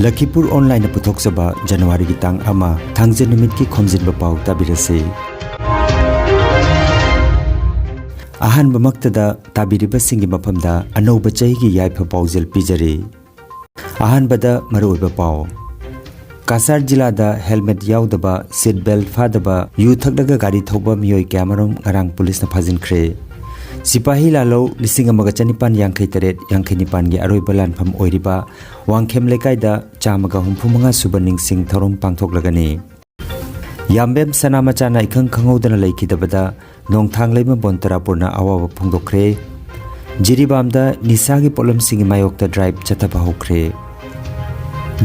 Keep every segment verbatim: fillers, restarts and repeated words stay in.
ꯂꯈꯤꯄꯨꯔ ꯑꯣꯟꯂꯥꯏꯟꯅ ꯄꯨꯊꯣꯛꯆꯕ ꯖꯅꯋꯥꯔꯤꯒꯤ ꯇꯥꯡ ꯑꯃ, ꯊꯥꯡꯖ ꯅꯨꯃꯤꯠꯀꯤ ꯈꯣꯝꯖꯤꯟꯕ ꯄꯥꯎ ꯇꯥꯕꯤꯔꯁꯤ꯫ ꯑꯍꯥꯟꯕꯃꯛꯇꯗ ꯇꯥꯕꯤꯔꯤꯕꯁꯤꯡꯒꯤ ꯃꯐꯝꯗ ꯑꯅꯧꯕ ꯆꯍꯤꯒꯤ ꯌꯥꯏꯐ ꯄꯥꯎꯖꯦꯜ ꯄꯤꯖꯔꯤ꯫ ꯑꯍꯥꯟꯕꯗ ꯃꯔꯨꯑꯣꯏꯕ ꯄꯥꯎ꯫ ꯀꯁꯥꯔ ꯖꯤꯂꯥꯗ ꯍꯦꯜꯃꯦꯠ ꯌꯥꯎꯗꯕ, ꯁꯤꯠ ꯕꯦꯜꯠ ꯐꯥꯗꯕ, ꯌꯨ ꯊꯛꯂꯒ ꯒꯥꯔꯤ ꯊꯧꯕ ꯃꯤꯑꯣꯏ ꯀꯌꯥꯃꯔꯨꯝ ꯉꯔꯥꯡ ꯄꯨꯂꯤꯁꯅ ꯐꯥꯖꯤꯟꯈ꯭ꯔꯦ꯫ ꯁꯤꯄꯥꯍꯤ ꯂꯥꯂꯧ ꯂꯤꯁꯤꯡ ꯑꯃꯒ ꯆꯅꯤꯄꯥꯟ ꯌꯥꯡꯈꯩ ꯇꯔꯦꯠ, ꯌꯥꯡꯈꯩ ꯅꯤꯄꯥꯟꯒꯤ ꯑꯔꯣꯏꯕ ꯂꯥꯟꯐꯝ ꯑꯣꯏꯔꯤꯕ ꯋꯥꯡꯈꯦꯝ ꯂꯩꯀꯥꯏꯗ ꯆꯥꯝꯃꯒ ꯍꯨꯝꯐꯨ ꯃꯉꯥ ꯁꯨꯕ ꯅꯤꯡꯁꯤꯡ ꯊꯧꯔꯝ ꯄꯥꯡꯊꯣꯛꯂꯒꯅꯤ꯫ ꯌꯥꯝꯕꯦꯝ ꯁꯅꯥꯃꯆꯥꯅ ꯏꯈꯪ ꯈꯪꯍꯧꯗꯅ ꯂꯩꯈꯤꯗꯕꯗ ꯅꯣꯡꯊꯥꯡꯂꯩꯃ ꯕꯣꯟꯇꯔꯥꯄꯨꯔꯅ ꯑꯋꯥꯕ ꯐꯣꯡꯗꯣꯛꯈ꯭ꯔꯦ꯫ ꯖꯤꯔꯤꯕꯥꯝꯗ ꯅꯤꯁꯥꯒꯤ ꯄꯣꯠꯂꯝꯁꯤꯡꯒꯤ ꯃꯥꯌꯣꯛꯇ ꯗ꯭ꯔꯥꯏꯚ ꯆꯠꯊꯕ ꯍꯧꯈ꯭ꯔꯦ꯫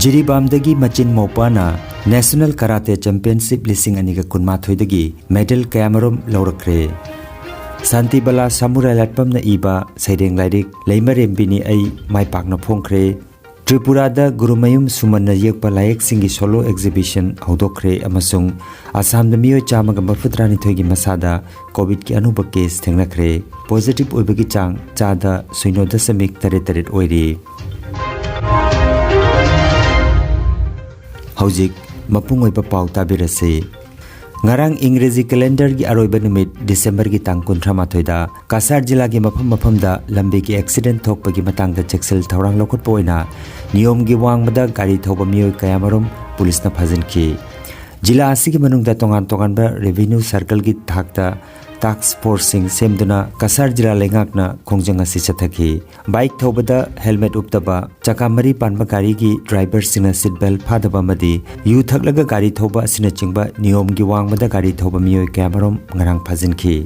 ꯖꯤꯔꯤꯕꯥꯝꯗꯒꯤ ꯃꯆꯤꯟ ꯃꯧꯄꯥꯅ ꯅꯦꯁꯅꯦꯜ ꯀꯔꯥꯇꯦ ꯆꯦꯝꯄꯤꯌꯟꯁꯤꯞ ꯂꯤꯁꯤꯡ ꯑꯅꯤꯒ ꯀꯨꯟꯃꯥꯊꯣꯏꯗꯒꯤ ꯃꯦꯗꯜ ꯀꯌꯥꯃꯔꯨꯝ ꯂꯧꯔꯛꯈ꯭ꯔꯦ꯫ ꯁꯥꯟꯇꯤꯕꯂꯥ ꯁꯥꯃꯨꯔꯥꯏ ꯂꯥꯠꯄꯝꯅ ꯏꯕ ꯁꯩꯔꯦꯡ ꯂꯥꯏꯔꯤꯛ ꯂꯩꯃꯔꯦꯝꯕꯤꯅꯤ ꯑꯩ ꯃꯥꯏ ꯄꯥꯛꯅ ꯐꯣꯡꯈ꯭ꯔꯦ꯫ ꯇ꯭ꯔꯤꯄꯨꯔꯥꯗ ꯒꯨꯔꯨꯃꯌꯨꯝ ꯁꯨꯃꯟꯅ ꯌꯦꯛꯄ ꯂꯥꯏꯌꯦꯛꯁꯤꯡꯒꯤ ꯁꯣꯂꯣ ꯑꯦꯛꯖꯤꯕꯤꯁꯟ ꯍꯧꯗꯣꯛꯈ꯭ꯔꯦ ꯑꯃꯁꯨꯡ ꯑꯁꯥꯝꯗ ꯃꯤꯑꯣꯏ ꯆꯥꯝꯃꯒ ꯃꯔꯤꯐꯨꯇꯔꯥꯅꯤꯊꯣꯏꯒꯤ ꯃꯁꯥꯗ ꯀꯣꯚꯤꯗꯀꯤ ꯑꯅꯧꯕ ꯀꯦꯁ ꯊꯦꯡꯅꯈ꯭ꯔꯦ꯫ ꯄꯣꯖꯤꯇꯤꯚ ꯑꯣꯏꯕꯒꯤ ꯆꯥꯡ ꯆꯥꯗ ꯁꯤꯅꯣ ꯗꯁꯃꯤꯛ ꯇꯔꯦꯠ ꯇꯔꯦꯠ ꯑꯣꯏꯔꯤ꯫ ꯍꯧꯖꯤꯛ ꯃꯄꯨꯡ ꯑꯣꯏꯕ ꯄꯥꯎ ꯇꯥꯕꯤꯔꯁꯤ꯫ ꯉꯔꯥꯡ ꯏꯪꯔꯦꯖꯤ ꯀꯦꯂꯦꯟꯗꯔꯒꯤ ꯑꯔꯣꯏꯕ ꯅꯨꯃꯤꯠ ꯗꯤꯁꯦꯝꯕꯔꯒꯤ ꯇꯥꯡ ꯀꯨꯟꯊ꯭ꯔꯥ ꯃꯥꯊꯣꯏꯗ ꯀꯁꯥꯔ ꯖꯤꯂꯥꯒꯤ ꯃꯐꯝ ꯃꯐꯝꯗ ꯂꯝꯕꯤꯒꯤ ꯑꯦꯛꯁꯤꯗꯦꯟꯠ ꯊꯣꯛꯄꯒꯤ ꯃꯇꯥꯡꯗ ꯆꯦꯛꯁꯤꯜ ꯊꯧꯔꯥꯡ ꯂꯧꯈꯠꯄ ꯑꯣꯏꯅ ꯅꯤꯌꯣꯝꯒꯤ ꯋꯥꯡꯃꯗ ꯒꯥꯔꯤ ꯊꯧꯕ ꯃꯤꯑꯣꯏ ꯀꯌꯥꯃꯔꯨꯝ ꯄꯨꯂꯤꯁꯅ ꯐꯥꯖꯤꯟꯈꯤ꯫ ꯖꯤꯂꯥ ꯑꯁꯤꯒꯤ ꯃꯅꯨꯡꯗ ꯇꯣꯉꯥꯟ ꯇꯣꯉꯥꯟꯕ ꯔꯦꯚꯤꯅ꯭ꯌꯨ ꯁꯔꯀꯜꯒꯤ ꯊꯥꯛꯇ ꯇꯥꯛꯁ ꯐꯣꯔꯁꯁꯤꯡ ꯁꯦꯝꯗꯨꯅ ꯀꯁꯥꯔ ꯖꯤꯂꯥ ꯂꯩꯉꯥꯛꯅ ꯈꯣꯡꯖꯪ ꯑꯁꯤ ꯆꯠꯊꯈꯤ꯫ ꯕꯥꯏꯛ ꯊꯧꯕꯗ ꯍꯦꯜꯃꯦꯠ ꯎꯞꯇꯕ, ꯆꯀꯥ ꯃꯔꯤ ꯄꯥꯟꯕ ꯒꯥꯔꯤꯒꯤ ꯗ꯭ꯔꯥꯏꯚꯔꯁꯤꯡꯅ ꯁꯤꯠ ꯕꯦꯜꯠ ꯐꯥꯗꯕ ꯑꯃꯗꯤ ꯌꯨ ꯊꯛꯂꯒ ꯒꯥꯔꯤ ꯊꯧꯕ ꯑꯁꯤꯅꯆꯤꯡꯕ ꯅꯤꯌꯣꯝꯒꯤ ꯋꯥꯡꯃꯗ ꯒꯥꯔꯤ ꯊꯧꯕ ꯃꯤꯑꯣꯏ ꯀꯌꯥꯃꯔꯨꯝ ꯉꯔꯥꯡ ꯐꯥꯖꯤꯟꯈꯤ꯫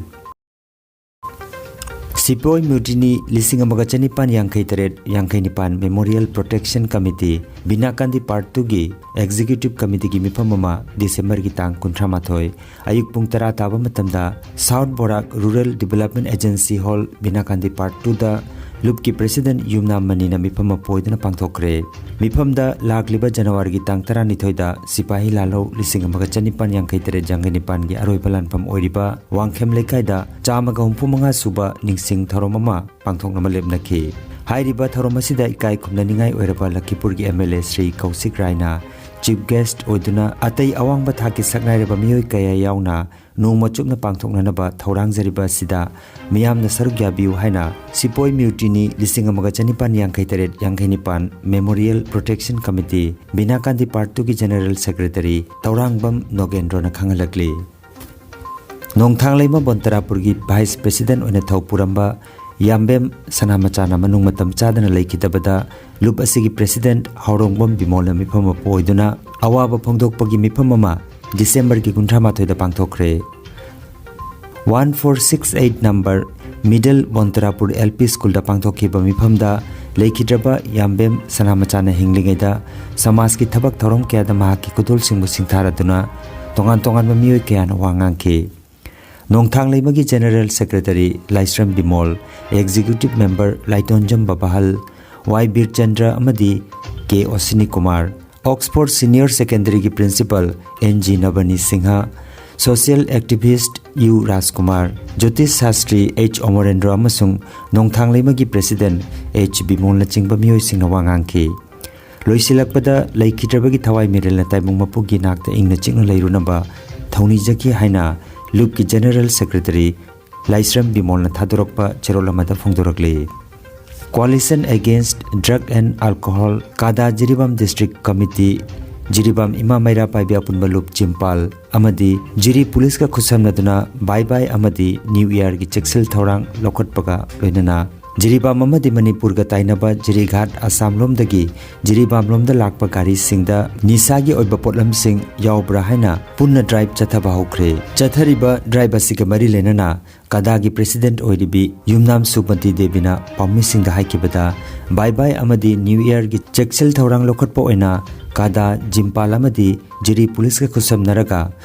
ꯁꯤꯄꯣꯏ ꯃꯨꯇꯤꯅꯤ ꯂꯤꯁꯤꯡ ꯑꯃꯒ ꯆꯅꯤꯄꯥꯟ ꯌꯥꯡꯈꯩ ꯇꯔꯦꯠ, ꯌꯥꯡꯈꯩ ꯅꯤꯄꯥꯟ ꯃꯦꯃꯣꯔꯤꯌꯦꯜ ꯄ꯭ꯔꯣꯇꯦꯛꯁꯟ ꯀꯃꯤꯇꯤ, ꯕꯤꯅꯥꯀꯥꯟꯗꯤ ꯄꯥꯔꯠ ꯇꯨꯒꯤ ꯑꯦꯛꯖꯤꯀ꯭ꯌꯨꯇꯤꯚ ꯀꯃꯤꯇꯤꯒꯤ ꯃꯤꯐꯝ ꯑꯃ ꯗꯤꯁꯦꯝꯕꯔꯒꯤ ꯇꯥꯡ ꯀꯨꯟꯊ꯭ꯔꯥ ꯃꯥꯊꯣꯏ ꯑꯌꯨꯛ ꯄꯨꯡ ꯇꯔꯥ ꯇꯥꯕ ꯃꯇꯝꯗ south Barak rural development agency hall, Binakandi part ꯇꯨꯗ ꯂꯨꯞꯀꯤ ꯄ꯭ꯔꯦꯁꯤꯗꯦꯟꯠ ꯌꯨꯝꯅꯥꯝ ꯃꯅꯤꯅ ꯃꯤꯐꯝ ꯑꯃ ꯄꯣꯏꯗꯨꯅ ꯄꯥꯡꯊꯣꯛꯈ꯭ꯔꯦ꯫ ꯃꯤꯐꯝꯗ ꯂꯥꯛꯂꯤꯕ ꯖꯅꯋꯥꯔꯤꯒꯤ ꯇꯥꯡ ꯇꯔꯥꯅꯤꯊꯣꯏꯗ ꯁꯤꯄꯥꯍꯤ ꯂꯥꯂꯧ ꯂꯤꯁꯤꯡ ꯑꯃꯒ ꯆꯅꯤꯄꯥꯟ ꯌꯥꯡꯈꯩ ꯇꯔꯦꯠ ꯌꯥꯡꯈꯩ ꯅꯤꯄꯥꯟꯒꯤ ꯑꯔꯣꯏꯕ ꯂꯥꯟꯐꯝ ꯑꯣꯏꯔꯤꯕ ꯋꯥꯡꯈꯦꯝ ꯂꯩꯀꯥꯏꯗ ꯆꯥꯝꯃꯒ ꯍꯨꯝꯐꯨ ꯃꯉꯥ ꯁꯨꯕ ꯅꯤꯡꯁꯤꯡ ꯊꯧꯔꯝ ꯑꯃ ꯄꯥꯡꯊꯣꯛꯅꯕ ꯂꯦꯞꯅꯈꯤ꯫ ꯍꯥꯏꯔꯤꯕ ꯊꯧꯔꯝ ꯑꯁꯤꯗ ꯏꯀꯥꯏ ꯈꯨꯝꯅꯅꯤꯡꯉꯥꯏ ꯑꯣꯏꯔꯕ ꯂꯈꯤꯄꯨꯔꯒꯤ M L A Shri ꯀꯧꯁꯤꯛ ꯔꯥꯏꯅ chief guest ꯑꯣꯏꯗꯨꯅ ꯑꯇꯩ ꯑꯋꯥꯡꯕ ꯊꯥꯛꯀꯤ ꯁꯛꯅꯥꯏꯔꯕ ꯃꯤꯑꯣꯏ ꯀꯌꯥ ꯌꯥꯎꯅ ꯅꯣꯡꯃ ꯆꯨꯞꯅ ꯄꯥꯡꯊꯣꯛꯅꯅꯕ ꯊꯧꯔꯥꯡꯖꯔꯤꯕ ꯑꯁꯤꯗ ꯃꯤꯌꯥꯝꯅ ꯁꯔꯨꯛ ꯌꯥꯕꯤꯌꯨ ꯍꯥꯏꯅ ꯁꯤꯄꯣꯏ ꯃ꯭ꯌꯨꯇꯤꯅꯤ ꯂꯤꯁꯤꯡ ꯑꯃꯒ ꯆꯅꯤꯄꯥꯟ ꯌꯥꯡꯈꯩ ꯇꯔꯦꯠ ꯌꯥꯡꯈꯩ ꯅꯤꯄꯥꯟ Memorial Protection Committee, ꯕꯤꯅꯥꯀꯥꯟꯗꯤ Part two ꯒꯤ General Secretary Tourangbam ꯅꯣꯒꯦꯟꯗ꯭ꯔꯣꯅ ꯈꯪꯍꯜꯂꯛꯂꯤ꯫ ꯅꯣꯡꯊꯥꯡꯂꯩꯃ ꯕꯣꯟꯇꯔꯥꯄꯨꯔꯒꯤ vice president ꯑꯣꯏꯅ ꯊꯧ ꯄꯨꯔꯝꯕ ꯌꯥꯝꯕꯦꯝ ꯁꯅꯥꯃꯆꯥꯅ ꯃꯅꯨꯡ ꯃꯇꯝ ꯆꯥꯗꯅ ꯂꯩꯈꯤꯗꯕꯗ ꯂꯨꯞ ꯑꯁꯤꯒꯤ president ꯍꯥꯎꯔꯣꯡꯕꯝ ꯕꯤꯃꯣꯜꯅ ꯃꯤꯐꯝ ꯑꯃ ꯑꯣꯏꯗꯨꯅ ꯑꯋꯥꯕ ꯐꯣꯡꯗꯣꯛꯄꯒꯤ ꯃꯤꯐꯝ ꯑꯃ ꯗꯤꯁꯦꯝꯕꯔꯒꯤ ꯀꯨꯟꯊ꯭ꯔꯥ ꯃꯥꯊꯣꯏꯗ ꯄꯥꯡꯊꯣꯛꯈ꯭ꯔꯦ꯫ One four six eight number Middle ꯕꯣꯟꯇꯔꯥꯄꯨꯔ L P school ꯗ ꯄꯥꯡꯊꯣꯛꯈꯤꯕ ꯃꯤꯐꯝꯗ ꯂꯩꯈꯤꯗ꯭ꯔꯕ ꯌꯥꯝꯕꯦꯝ ꯁꯅꯥꯃꯆꯥꯅ ꯍꯤꯡꯂꯤꯉꯩꯗ ꯁꯃꯥꯖꯀꯤ ꯊꯕꯛ ꯊꯧꯔꯝ ꯀꯌꯥꯗ ꯃꯍꯥꯛꯀꯤ ꯈꯨꯗꯣꯜꯁꯤꯡꯕꯨ ꯁꯤꯡꯊꯥꯔꯗꯨꯅ ꯇꯣꯉꯥꯟ ꯇꯣꯉꯥꯟꯕ ꯃꯤꯑꯣꯏ ꯀꯌꯥꯅ ꯋꯥ ꯉꯥꯡꯈꯤ꯫ ꯅꯣꯡꯊꯥꯡꯂꯩꯃꯒꯤ General Secretary ꯂꯥꯏꯁ꯭ꯔꯝ Bimol, Executive Member ꯂꯥꯏꯇꯣꯟꯖꯝ ꯕꯕꯥꯍꯜ, Y Birchandra ꯑꯃꯗꯤ K Oshini Kumar, Oxford Senior Secondary ꯒꯤ Principal N G Nabani Singh, social activist U Rajkumar, Jotish Shastri, H Amarendra ꯑꯃꯁꯨꯡ ꯅꯣꯡꯊꯥꯡꯂꯩꯃꯒꯤ President H ꯕꯤꯃꯣꯜꯅꯆꯤꯡꯕ ꯃꯤꯑꯣꯏꯁꯤꯡꯅ ꯋꯥ ꯉꯥꯡꯈꯤ꯫ ꯂꯣꯏꯁꯤꯜꯂꯛꯄꯗ ꯂꯩꯈꯤꯗ꯭ꯔꯕꯒꯤ ꯊꯋꯥꯏ ꯃꯤꯔꯦꯜꯅ ꯇꯥꯏꯕꯪ ꯃꯄꯨꯒꯤ ꯅꯥꯛꯇ ꯏꯪꯅ ꯆꯤꯛꯅ ꯂꯩꯔꯨꯅꯕ ꯊꯧꯅꯤꯖꯈꯤ ꯍꯥꯏꯅ ꯂꯨꯞꯀꯤ General Secretary ꯂꯥꯏꯁ꯭ꯔꯝ ꯕꯤꯃꯣꯜꯅ ꯊꯥꯗꯣꯔꯛꯄ ꯆꯦꯔꯣꯜ ꯑꯃꯗ ꯐꯣꯡꯗꯣꯔꯛꯂꯤ꯫ Coalition Against Drug and Alcohol, ꯀꯥꯗꯥ Jiribam District Committee, Jiribam ꯏꯃꯥ ꯃꯩꯔꯥ ꯄꯥꯏꯕꯤ ꯑꯄꯨꯟꯕ ꯂꯨꯞ ꯖꯤꯝꯄꯥꯜ ꯑꯃꯗꯤ ꯖꯤꯔꯤ ꯄꯨꯂꯤꯁꯀ ꯈꯨꯠꯁꯝꯅꯗꯨꯅ ꯕꯥꯏ ꯕꯥꯏ ꯑꯃꯗꯤ ꯅ꯭ꯌꯨ ꯏꯌꯥꯔꯒꯤ ꯆꯦꯛꯁꯤꯜ ꯊꯧꯔꯥꯡ ꯂꯧꯈꯠꯄꯒ ꯂꯣꯏꯅꯅ ꯖꯤꯔꯤꯕꯥꯝ ꯑꯃꯗꯤ ꯃꯅꯤꯄꯨꯔꯒ ꯇꯥꯏꯅꯕ ꯖꯤꯔꯤꯘꯥꯠ ꯑꯁꯥꯝ ꯂꯣꯝꯗꯒꯤ ꯖꯤꯔꯤꯕꯥꯝ ꯂꯣꯝꯗ ꯂꯥꯛꯄ ꯒꯥꯔꯤꯁꯤꯡꯗ ꯅꯤꯁꯥꯒꯤ ꯑꯣꯏꯕ ꯄꯣꯠꯂꯝꯁꯤꯡ ꯌꯥꯎꯕ꯭ꯔꯥ ꯍꯥꯏꯅ ꯄꯨꯟꯅ drive ꯆꯠꯊꯕ ꯍꯧꯈ꯭ꯔꯦ꯫ ꯆꯠꯊꯔꯤꯕ drive ꯑꯁꯤꯒ ꯃꯔꯤ ꯂꯩꯅꯅ ꯀꯥꯗꯥꯒꯤ President ꯑꯣꯏꯔꯤꯕꯤ ꯌꯨꯝꯅꯥꯝ ꯁꯨꯃꯇꯤ ꯗꯦꯕꯤꯅ ꯄꯥꯎꯃꯤꯁꯤꯡꯗ ꯍꯥꯏꯈꯤꯕꯗ, ꯕꯥꯏ ꯕꯥꯏ ꯑꯃꯗꯤ ꯅ꯭ꯌꯨ ꯏꯌꯥꯔꯒꯤ ꯆꯦꯛꯁꯤꯜ ꯊꯧꯔꯥꯡ ꯂꯧꯈꯠꯄ ꯑꯣꯏꯅ ꯀꯥꯗꯥ, ꯖꯤꯝꯄꯥꯜ ꯑꯃꯗꯤ ꯖꯤꯔꯤ ꯄꯨꯂꯤꯁꯀ ꯈꯨꯠꯁꯝꯅꯔꯒ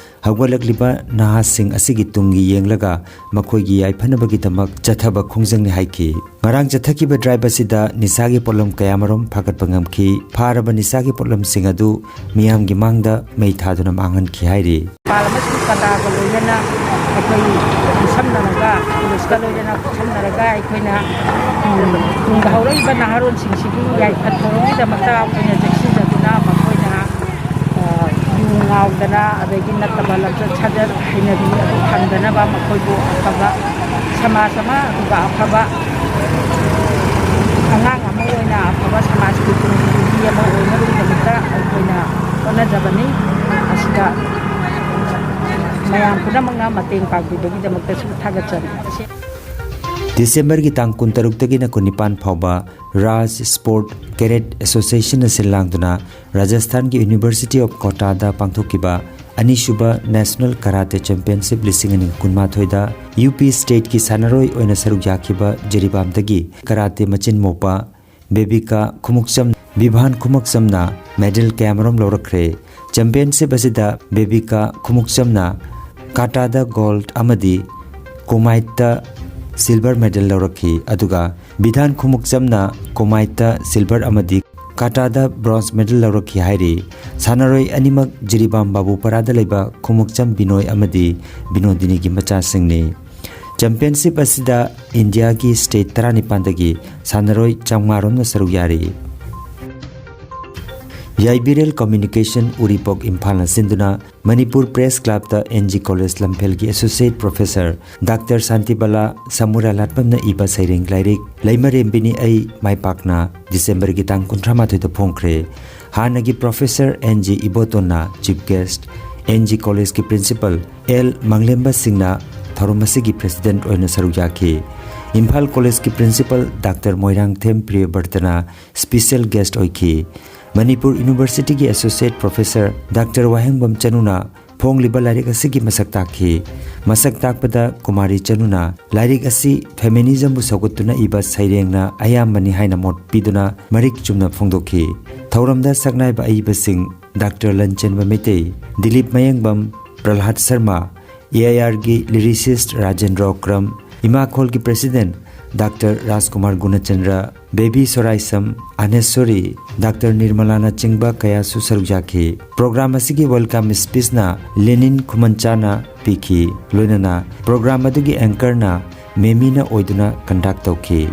ꯍꯧꯒꯠꯂꯛꯂꯤꯕ ꯅꯍꯥꯁꯤꯡ ꯑꯁꯤꯒꯤ ꯇꯨꯡꯒꯤ ꯌꯦꯡꯂꯒ ꯃꯈꯣꯏꯒꯤ ꯌꯥꯏꯐꯅꯕꯒꯤꯗꯃꯛ ꯆꯠꯊꯕ ꯈꯣꯡꯖꯪꯅꯤ ꯍꯥꯏꯈꯤ꯫ ꯉꯔꯥꯡ ꯆꯠꯊꯈꯤꯕ drive ꯑꯁꯤꯗ ꯅꯤꯁꯥꯒꯤ ꯄꯣꯠꯂꯝ ꯀꯌꯥꯃꯔꯨꯝ ꯐꯥꯒꯠꯄ ꯉꯝꯈꯤ꯫ ꯐꯥꯔꯕ ꯅꯤꯁꯥꯒꯤ ꯄꯣꯠꯂꯝꯁꯤꯡ ꯑꯗꯨ ꯃꯤꯌꯥꯝꯒꯤ ꯃꯥꯡꯗ ꯃꯩ ꯊꯥꯗꯨꯅ ꯃꯥꯡꯍꯟꯈꯤ ꯍꯥꯏꯔꯤ꯫ ꯄꯥꯜ ꯑꯃꯁꯨꯡ ꯀꯗꯥꯒ ꯂꯣꯏꯅꯅ ꯑꯩꯈꯣꯏ ꯈꯨꯠꯁꯝꯅꯔꯒ ꯄꯨꯂꯤꯁꯀ ꯂꯣꯏꯅꯅ ꯈꯨꯠꯁꯝꯅꯔꯒ ꯑꯩꯈꯣꯏꯅ, ꯎꯝ, ꯇꯨꯡꯗ ꯍꯧꯔꯛꯏꯕ ꯅꯍꯥꯔꯣꯟꯁꯤꯡꯁꯤꯒꯤ ꯌꯥꯏꯐ ꯊꯧꯔꯥꯡꯒꯤꯗꯃꯛꯇ ꯑꯩꯈꯣꯏꯅ ꯆꯦꯛꯁꯤꯟꯖꯗꯨꯅ ꯃꯈꯣꯏꯅ, ꯑ, ꯌꯨ ꯉꯥꯎꯗꯅ ꯑꯗꯒꯤ ꯅꯠꯇꯕ ꯂꯝꯆꯠ ꯁꯥꯖꯠ ꯍꯩꯅꯕꯤ ꯑꯗꯨ ꯊꯝꯗꯅꯕ ꯃꯈꯣꯏꯕꯨ ꯑꯐꯕ ꯁꯃꯥꯖ ꯑꯃ ꯑꯗꯨꯒ ꯑꯐꯕ ꯑꯉꯥꯡ ꯑꯃ ꯑꯣꯏꯅ ꯑꯐꯕ ꯁꯃꯥꯖꯀꯤ ꯇꯨꯡꯒꯤ ꯃꯤ ꯑꯃ ꯑꯣꯏꯅꯕꯒꯤꯗꯃꯛꯇ ꯑꯩꯈꯣꯏꯅ ꯍꯣꯠꯅꯖꯕꯅꯤ꯫ ꯑꯁꯤꯗ ꯃꯌꯥꯝ ꯄꯨꯝꯅꯃꯛꯅ ꯃꯇꯦꯡ ꯄꯥꯡꯕꯤꯕꯒꯤꯗꯃꯛꯇꯁꯨ ꯊꯥꯒꯠꯆꯔꯤ꯫ ꯗꯤꯁꯦꯝꯕꯔꯒꯤ ꯇꯥꯡ ꯀꯨꯟꯇꯔꯨꯛꯇꯒꯤꯅ ꯀꯨꯟꯅꯤꯄꯥꯟ ꯐꯥꯎꯕ ꯔꯥꯖ ꯁ꯭ꯄꯣꯔꯠ ꯀꯦꯗꯦꯠ ꯑꯦꯁꯣꯁꯤꯌꯦꯁꯟꯅ ꯁꯤꯜ ꯂꯥꯡꯗꯨꯅ ꯔꯥꯖꯁꯊꯥꯟꯒꯤ University of ꯀꯣꯇꯥꯗ ꯄꯥꯡꯊꯣꯛꯈꯤꯕ ꯑꯅꯤꯁꯨꯕ ꯅꯦꯁꯅꯦꯜ ꯀꯔꯥꯇꯦ ꯆꯦꯝꯄꯤꯌꯟꯁꯤꯞ ꯂꯤꯁꯤꯡ ꯑꯅꯤ ꯀꯨꯟꯃꯥꯊꯣꯏꯗ ꯌꯨ ꯄꯤ ꯁ꯭ꯇꯦꯠꯀꯤ ꯁꯥꯟꯅꯔꯣꯏ ꯑꯣꯏꯅ ꯁꯔꯨꯛ ꯌꯥꯈꯤꯕ ꯖꯤꯔꯤꯕꯥꯝꯗꯒꯤ ꯀꯔꯥꯇꯦ ꯃꯆꯤꯟ ꯃꯧꯄꯥ ꯕꯦꯕꯤꯀꯥ ꯈꯨꯃꯨꯛꯆꯝ, ꯕꯤꯚꯥꯟ ꯈꯨꯃꯨꯛꯆꯝꯅ ꯃꯦꯗꯜ ꯀꯌꯥꯃꯔꯨꯝ ꯂꯧꯔꯛꯈ꯭ꯔꯦ꯫ ꯆꯦꯝꯄꯤꯌꯟꯁꯤꯞ ꯑꯁꯤꯗ ꯕꯦꯕꯤꯀꯥ ꯈꯨꯃꯨꯛꯆꯝꯅ ꯀꯥꯇꯥꯗ ꯒꯣꯜꯗ ꯑꯃꯗꯤ ꯀꯨꯃꯥꯏꯠꯇ ꯁꯤꯜꯚꯔ ꯃꯦꯗꯜ ꯂꯧꯔꯛꯈꯤ꯫ ꯑꯗꯨꯒ ꯕꯤꯙꯥꯟ ꯈꯨꯃꯨꯛꯆꯝꯅ ꯀꯨꯃꯥꯏꯠꯇ ꯁꯤꯜꯚꯔ ꯑꯃꯗꯤ ꯀꯥꯇꯥꯗ ꯕ꯭ꯔꯣꯟꯖ ꯃꯦꯗꯜ ꯂꯧꯔꯛꯈꯤ ꯍꯥꯏꯔꯤ꯫ ꯁꯥꯟꯅꯔꯣꯏ ꯑꯅꯤꯃꯛ ꯖꯤꯔꯤꯕꯥꯝ ꯕꯥꯕꯨꯄꯔꯥꯗ ꯂꯩꯕ ꯈꯨꯃꯨꯛꯆꯝ ꯕꯤꯅꯣꯏ ꯑꯃꯗꯤ ꯕꯤꯅꯣꯗꯤꯅꯤꯒꯤ ꯃꯆꯥꯁꯤꯡꯅꯤ꯫ ꯆꯦꯝꯄꯤꯌꯟꯁꯤꯞ ꯑꯁꯤꯗ ꯏꯟꯗꯤꯌꯥꯒꯤ ꯁ꯭ꯇꯦꯠ ꯇꯔꯥꯅꯤꯄꯥꯟꯗꯒꯤ ꯁꯥꯟꯅꯔꯣꯏ ꯆꯥꯝꯃꯉꯥ ꯔꯣꯝꯅ ꯁꯔꯨꯛ ꯌꯥꯔꯤ꯫ ꯌꯥꯏꯕꯤꯔꯦꯜ ꯀꯝꯃ꯭ꯌꯨꯅꯤꯀꯦꯁꯟ ꯎꯔꯤꯄꯣꯛ ꯏꯝꯐꯥꯜꯅ ꯁꯤꯟꯗꯨꯅ ꯃꯅꯤꯄꯨꯔ ꯄ꯭ꯔꯦꯁ ꯀ꯭ꯂꯕꯇ ꯑꯦꯟ ꯖꯤ ꯀꯣꯂꯦꯖ ꯂꯝꯐꯦꯜꯒꯤ ꯑꯦꯁꯣꯁꯤꯌꯦꯠ ꯄ꯭ꯔꯣꯐꯦꯁꯔ ꯗꯥꯛꯇꯔ ꯁꯥꯟꯇꯤꯕꯂꯥ ꯁꯃꯨꯔꯥ ꯂꯥꯠꯄꯝꯅ ꯏꯕ ꯁꯩꯔꯦꯡ ꯂꯥꯏꯔꯤꯛ ꯂꯩꯃꯔꯦꯝꯕꯤꯅꯤ ꯑꯩ ꯃꯥꯏꯄꯥꯛꯅ ꯗꯤꯁꯦꯝꯕꯔꯒꯤ ꯇꯥꯡ ꯀꯨꯟꯊ꯭ꯔꯥ ꯃꯥꯊꯣꯏꯗ ꯐꯣꯡꯈ꯭ꯔꯦ꯫ ꯍꯥꯟꯅꯒꯤ ꯄ꯭ꯔꯣꯐꯦꯁꯔ ꯑꯦꯟ ꯖꯤ ꯏꯕꯣꯇꯣꯟꯅ ꯆꯤꯐ ꯒꯦꯁ꯭ꯠ, ꯑꯦꯟ ꯖꯤ ꯀꯣꯂꯦꯖꯀꯤ ꯄ꯭ꯔꯤꯟꯁꯤꯄꯜ ꯑꯦꯜ ꯃꯪꯂꯦꯝꯕ ꯁꯤꯡꯅ ꯊꯧꯔꯝ ꯑꯁꯤꯒꯤ ꯄ꯭ꯔꯦꯁꯤꯗꯦꯟꯠ ꯑꯣꯏꯅ ꯁꯔꯨꯛ ꯌꯥꯈꯤ꯫ ꯏꯝꯐꯥꯜ ꯀꯣꯂꯦꯖꯀꯤ ꯄ꯭ꯔꯤꯟꯁꯤꯄꯜ ꯗꯥꯛꯇꯔ ꯃꯣꯏꯔꯥꯡꯊꯦꯝ ꯄ꯭ꯔꯤꯌꯕꯔꯇꯅ ꯁ꯭ꯄꯤꯁꯦꯜ ꯒꯦꯁ꯭ꯠ ꯑꯣꯏꯈꯤ꯫ ꯃꯅꯤꯄꯨꯔ ꯌꯨꯅꯤꯚꯔꯁꯤꯇꯤꯒꯤ ꯑꯦꯁꯣꯁꯤꯌꯦꯠ ꯄ꯭ꯔꯣꯐꯦꯁꯔ ꯗꯥꯛꯇꯔ ꯋꯥꯍꯦꯡꯕꯝ ꯆꯅꯨꯅ ꯐꯣꯡꯂꯤꯕ ꯂꯥꯏꯔꯤꯛ ꯑꯁꯤꯒꯤ ꯃꯁꯛ ꯇꯥꯛꯈꯤ꯫ ꯃꯁꯛ ꯇꯥꯛꯄꯗ ꯀꯨꯃꯥꯔꯤ ꯆꯅꯨꯅ ꯂꯥꯏꯔꯤꯛ ꯑꯁꯤ ꯐꯦꯃꯤꯅꯤꯖꯝꯕꯨ ꯁꯧꯒꯠꯇꯨꯅ ꯏꯕ ꯁꯩꯔꯦꯡꯅ ꯑꯌꯥꯝꯕꯅꯤ ꯍꯥꯏꯅ ꯃꯣꯠ ꯄꯤꯗꯨꯅ ꯃꯔꯤꯛ ꯆꯨꯝꯅ ꯐꯣꯡꯗꯣꯛꯈꯤ꯫ ꯊꯧꯔꯝꯗ ꯁꯛꯅꯥꯏꯕ ꯑꯏꯕꯁꯤꯡ doctor Lanchenba Meitei, Dilip Mayengbam, Pralhad Sharma, A I ꯑꯥꯔꯒꯤ ꯂꯤꯔꯤꯁꯤꯁ꯭ꯠ ꯔꯥꯖꯦꯟꯗ꯭ꯔ ꯑꯣꯀ꯭ꯔꯝ, ꯏꯃꯥꯈꯣꯜꯒꯤ president doctor Rajkumar Gunachandra, Bebi Soraisam, Anesori, doctor ꯅꯤꯔꯃꯂꯥꯅꯆꯤꯡꯕ ꯀꯌꯥꯁꯨ ꯁꯔꯨꯛ ꯌꯥꯈꯤ꯫ ꯄ꯭ꯔꯣꯒ꯭ꯔꯥꯝ ꯑꯁꯤꯒꯤ welcome speechꯅ ꯂꯦꯅꯤꯟ ꯈꯨꯃꯟꯆꯥꯅ ꯄꯤꯈꯤ꯫ ꯂꯣꯏꯅꯅ ꯄ꯭ꯔꯣꯒ꯭ꯔꯥꯝ ꯑꯗꯨꯒꯤ anchorꯅ ꯃꯦꯃꯤꯅ ꯑꯣꯏꯗꯨꯅ conduct ꯇꯧꯈꯤ꯫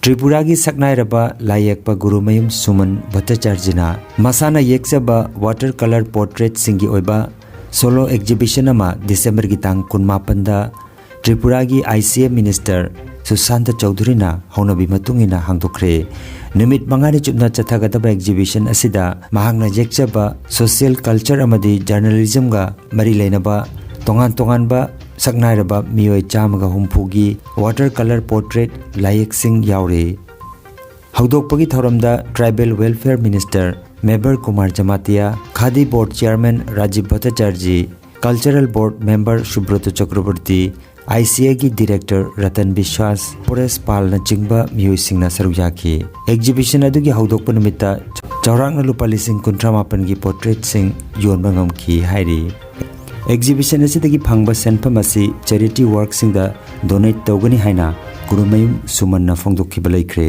ꯇ꯭ꯔꯤꯄꯨꯔꯥꯒꯤ ꯁꯛꯅꯥꯏꯔꯕ ꯂꯥꯏꯌꯦꯛꯄ ꯒꯨꯔꯨꯃꯌꯨꯝ ꯁꯨꯃꯟ ꯚꯠꯇꯆꯥꯔꯖꯤꯅ ꯃꯁꯥꯅ ꯌꯦꯛꯆꯕ water colour portraitꯁꯤꯡꯒꯤ ꯑꯣꯏꯕ solo exhibition ꯑꯃ ꯗꯤꯁꯦꯝꯕꯔꯒꯤ ꯇꯥꯡ ꯀꯨꯟꯃꯥꯄꯟꯗ ꯇ꯭ꯔꯤꯄꯨꯔꯥꯒꯤ I C A minister ꯁꯨꯁꯥꯟꯇ ꯆꯧꯙꯨꯔꯤꯅ ꯍꯧꯅꯕꯤ ꯃꯇꯨꯡ ꯏꯟꯅ ꯍꯥꯡꯗꯣꯛꯈ꯭ꯔꯦ꯫ ꯅꯨꯃꯤꯠ ꯃꯉꯥꯅꯤ ꯆꯨꯞꯅ ꯆꯠꯊꯒꯗꯕ exhibition ꯑꯁꯤꯗ ꯃꯍꯥꯛꯅ ꯌꯦꯛꯆꯕ social, culture ꯑꯃꯗꯤ journalismꯒ ꯃꯔꯤ ꯂꯩꯅꯕ ꯇꯣꯉꯥꯟ ꯇꯣꯉꯥꯟꯕ ꯁꯛꯅꯥꯏꯔꯕ ꯃꯤꯑꯣꯏ ꯆꯥꯝꯃꯒ ꯍꯨꯝꯐꯨꯒꯤ water colour portrait ꯂꯥꯏꯌꯦꯛꯁꯤꯡ ꯌꯥꯎꯔꯤ꯫ ꯍꯧꯗꯣꯛꯄꯒꯤ ꯊꯧꯔꯝꯗ Tribal Welfare Minister ꯃꯦꯕꯔ Kumar ꯖꯃꯥꯇꯤꯌꯥ, khadi Board Chairman Rajiv ꯚꯠꯇꯆꯥꯔꯖꯤ, Cultural Board Member ꯁꯨꯕ꯭ꯔꯇ ꯆꯀ꯭ꯔꯕꯔꯇꯤ, I C Aꯒꯤ Director Ratan ꯕꯤꯁ꯭ꯋꯥꯁ, ꯄꯣꯔꯦꯁ ꯄꯥꯜꯅꯆꯤꯡꯕ ꯃꯤꯑꯣꯏꯁꯤꯡꯅ ꯁꯔꯨꯛ ꯌꯥꯈꯤ꯫ Exhibition ꯑꯗꯨꯒꯤ ꯍꯧꯗꯣꯛꯄ ꯅꯨꯃꯤꯠꯇ ꯆꯥꯎꯔꯥꯛꯅ ꯂꯨꯄꯥ ꯂꯤꯁꯤꯡ ꯀꯨꯟꯊ꯭ꯔꯥ ꯃꯥꯄꯟꯒꯤ portraitꯁꯤꯡ ꯌꯣꯟꯕ ꯉꯝꯈꯤ ꯍꯥꯏꯔꯤ꯫ Exhibition ꯑꯁꯤꯗꯒꯤ ꯐꯪꯕ ꯁꯦꯟꯐꯝ ꯑꯁꯤ charity workꯁꯤꯡꯗ donate ꯇꯧꯒꯅꯤ ꯍꯥꯏꯅ ꯒꯨꯔꯨꯃꯌꯨꯝ ꯁꯨꯃꯟꯅ ꯐꯣꯡꯗꯣꯛꯈꯤꯕ ꯂꯩꯈ꯭ꯔꯦ꯫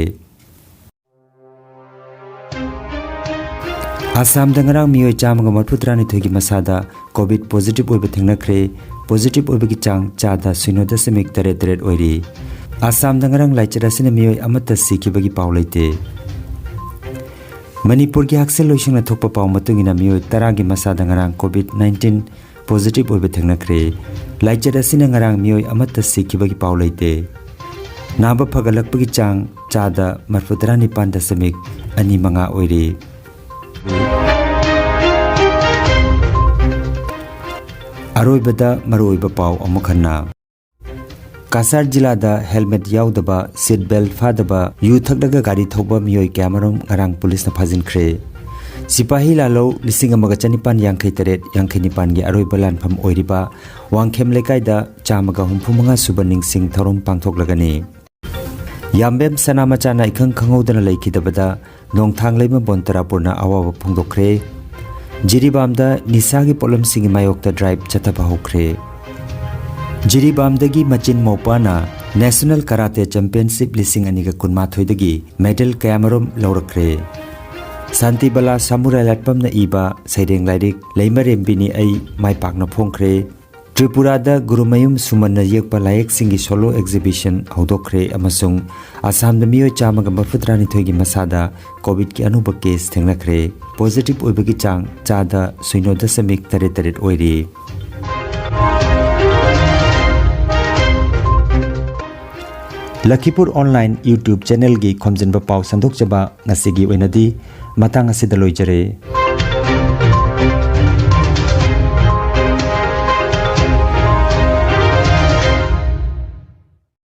ꯑꯁꯥꯝꯗ ꯉꯔꯥꯡ ꯃꯤꯑꯣꯏ ꯆꯥꯝꯃꯒ ꯃꯔꯤꯐꯨ ꯇꯔꯥꯅꯤꯊꯣꯏꯒꯤ ꯃꯁꯥꯗ COVID positive ꯑꯣꯏꯕ ꯊꯦꯡꯅꯈ꯭ꯔꯦ꯫ Positive ꯑꯣꯏꯕꯒꯤ ꯆꯥꯡ ꯆꯥꯗ ꯁꯤꯅꯣ ꯗꯁꯃꯤꯛ ꯇꯔꯦꯠ ꯇꯔꯦꯠ ꯑꯣꯏꯔꯤ꯫ ꯑꯁꯥꯝꯗ ꯉꯔꯥꯡ ꯂꯥꯏꯆꯠ ꯑꯁꯤꯅ ꯃꯤꯑꯣꯏ ꯑꯃꯠꯇ ꯁꯤꯈꯤꯕꯒꯤ ꯄꯥꯎ ꯂꯩꯇꯦ꯫ ꯃꯅꯤꯄꯨꯔꯒꯤ ꯍꯛꯁꯦꯜ ꯂꯣꯏꯁꯪꯅ ꯊꯣꯛꯄ ꯄꯥꯎ ꯃꯇꯨꯡ ꯏꯟꯅ ꯃꯤꯑꯣꯏ ꯇꯔꯥꯒꯤ ꯃꯁꯥꯗ ꯉꯔꯥꯡ COVID nineteen positive ꯑꯣꯏꯕ ꯊꯦꯡꯅꯈ꯭ꯔꯦ꯫ ꯂꯥꯏꯆꯠ ꯑꯁꯤꯅ ꯉꯔꯥꯡ ꯃꯤꯑꯣꯏ ꯑꯃꯠꯇ ꯁꯤꯈꯤꯕꯒꯤ ꯄꯥꯎ ꯂꯩꯇꯦ꯫ ꯅꯥꯕ ꯐꯒꯠꯂꯛꯄꯒꯤ ꯆꯥꯡ ꯆꯥꯗ ꯃꯔꯤꯐꯨ ꯇꯔꯥꯅꯤꯄꯥꯟ ꯗꯁꯃꯤꯛ ꯑꯅꯤ ꯃꯉꯥ ꯑꯣꯏꯔꯤ꯫ ꯑꯔꯣꯏꯕꯗ ꯃꯔꯨꯑꯣꯏꯕ ꯄꯥꯎ ꯑꯃꯨꯛ ꯍꯟꯅ꯫ ꯀꯁꯥꯔ ꯖꯤꯂꯥꯗ helmet ꯌꯥꯎꯗꯕ, seat belt ꯐꯥꯗꯕ, ꯌꯨ ꯊꯛꯂꯒ ꯒꯥꯔꯤ ꯊꯧꯕ ꯃꯤꯑꯣꯏ ꯀꯌꯥꯃꯔꯨꯝ ꯉꯔꯥꯡ ꯄꯨꯂꯤꯁꯅ ꯐꯥꯖꯤꯟꯈ꯭ꯔꯦ꯫ ꯁꯤꯄꯥꯍꯤ ꯂꯥꯂꯧ ꯂꯤꯁꯤꯡ ꯑꯃꯒ ꯆꯅꯤꯄꯥꯟ ꯌꯥꯡꯈꯩ ꯇꯔꯦꯠ, ꯌꯥꯡꯈꯩ ꯅꯤꯄꯥꯟꯒꯤ ꯑꯔꯣꯏꯕ ꯂꯥꯟꯐꯝ ꯑꯣꯏꯔꯤꯕ ꯋꯥꯡꯈꯦꯝ ꯂꯩꯀꯥꯏꯗ ꯆꯥꯝꯃꯒ ꯍꯨꯝꯐꯨ ꯃꯉꯥ ꯁꯨꯕ ꯅꯤꯡꯁꯤꯡ ꯊꯧꯔꯝ ꯄꯥꯡꯊꯣꯛꯂꯒꯅꯤ꯫ ꯌꯥꯝꯕꯦꯝ ꯁꯅꯥꯃꯆꯥꯅ ꯏꯈꯪ ꯈꯪꯍꯧꯗꯅ ꯂꯩꯈꯤꯗꯕꯗ ꯅꯣꯡꯊꯥꯡꯂꯩꯃ ꯕꯣꯟꯇꯔꯥꯄꯨꯔꯅ ꯑꯋꯥꯕ ꯐꯣꯡꯗꯣꯛꯈ꯭ꯔꯦ꯫ ꯖꯤꯔꯤꯕꯥꯝꯗ ꯅꯤꯁꯥꯒꯤ ꯄꯣꯠꯂꯝꯁꯤꯡꯒꯤ ꯃꯥꯌꯣꯛꯇ drive ꯆꯠꯊꯕ ꯍꯧꯈ꯭ꯔꯦ꯫ ꯖꯤꯔꯤꯕꯥꯝꯗꯒꯤ ꯃꯆꯤꯟ ꯃꯧꯄꯥꯅ National Karate Championship ꯂꯤꯁꯤꯡ ꯑꯅꯤꯒ ꯀꯨꯟꯃꯥꯊꯣꯏꯗꯒꯤ medal ꯀꯌꯥꯃꯔꯨꯝ ꯂꯧꯔꯛꯈ꯭ꯔꯦ꯫ ꯁꯥꯟꯇꯤꯕꯂꯥ ꯁꯥꯃꯨꯔꯥꯏ ꯂꯥꯠꯄꯝꯅ ꯏꯕ ꯁꯩꯔꯦꯡ ꯂꯥꯏꯔꯤꯛ ꯂꯩꯃꯔꯦꯝꯕꯤꯅꯤ ꯑꯩ ꯃꯥꯏ ꯄꯥꯛꯅ ꯐꯣꯡꯈ꯭ꯔꯦ꯫ ꯇ꯭ꯔꯤꯄꯨꯔꯥꯗ ꯒꯨꯔꯨꯃꯌꯨꯝ ꯁꯨꯃꯟꯅ ꯌꯦꯛꯄ ꯂꯥꯏꯌꯦꯛꯁꯤꯡꯒꯤ solo exhibition ꯍꯧꯗꯣꯛꯈ꯭ꯔꯦ ꯑꯃꯁꯨꯡ ꯑꯁꯥꯝꯗ ꯃꯤꯑꯣꯏ ꯆꯥꯝꯃꯒ ꯃꯔꯤꯐꯨꯇꯔꯥꯅꯤꯊꯣꯏꯒꯤ ꯃꯁꯥꯗ COVIDꯀꯤ ꯑꯅꯧꯕ case ꯊꯦꯡꯅꯈ꯭ꯔꯦ꯫ Positive ꯑꯣꯏꯕꯒꯤ ꯆꯥꯡ ꯆꯥꯗ ꯁꯤꯅꯣ ꯗꯁꯃꯤꯛ ꯇꯔꯦꯠ ꯇꯔꯦꯠ ꯑꯣꯏꯔꯤ꯫ ꯂꯈꯤꯄꯨꯔ online YouTube channelꯒꯤ ꯈꯣꯝꯖꯤꯟꯕ ꯄꯥꯎ ꯁꯟꯗꯣꯛꯆꯕ ꯉꯁꯤꯒꯤ ꯑꯣꯏꯅꯗꯤ ꯃꯇꯥꯡ ꯑꯁꯤꯗ ꯂꯣꯏꯖꯔꯦ꯫